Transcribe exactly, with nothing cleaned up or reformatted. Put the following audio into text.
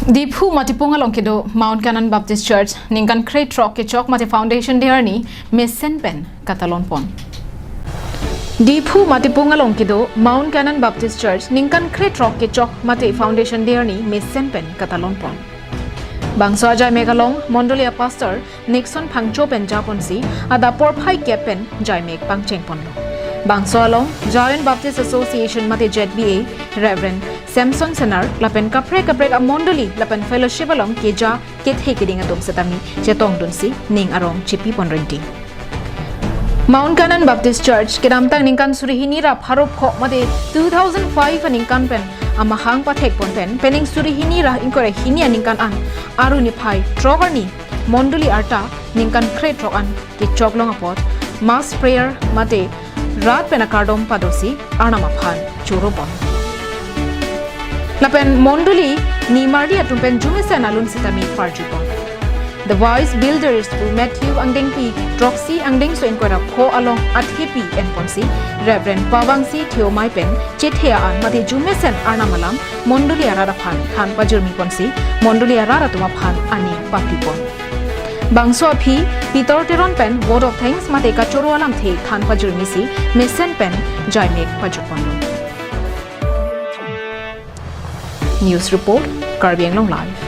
Diphu Matipung along kedo Mount Canaan Baptist Church ningkan krethrok kechok mate Foundation Day arni mesen pen katalon pon. Diphu Matipung along kedo Mount Canaan Baptist Church ningkan krethrok kechok mate Foundation Day arni mesen pen katalon pon. Bangso ajai mek along mondoli a pastor Nixon Phangcho pen japonsi adap porphai kep pen jai mek pangcheng ponlo. Bangso along Zion Baptist Association mate Z B A Reverend Samson Senar lapen kaprek kaprek amondoli lapen fellowship along keja kethe keding atum setame chetongdunsi ning arong chepi pon rinti. Mount Canaan Baptist Church kedamtang ningkan suri hini ra pharo pho mate two thousand five aningkan pen amahang pathek pon pen pening suri hini ra ingkoi ra hini aningkan an Aru niphai throk arni mondoli arta ningkan krethrok an kechok long apot mass prayer mate rat pen akardom padosi Arnam aphan choro pon. Lapen mondoli nimarli atum pen jumesen alun setame parju pon. The Wise Builders pu Matthew angdengpi throksi angdengso ingkoi ra pho along athepi en ponsi Reverend Pawangsi Theomai pen chethe an mate jumesen Arnam alam mondoli arat aphan than pajirmi ponsi mondoli arat atum aphan ani pati pon. Bangso aphi Peter Teron pen vote of thanks mate kachoro alamthe than pajirmisi mesen pen jai mek pajut ponlo. News report, Karbi Anglong Live.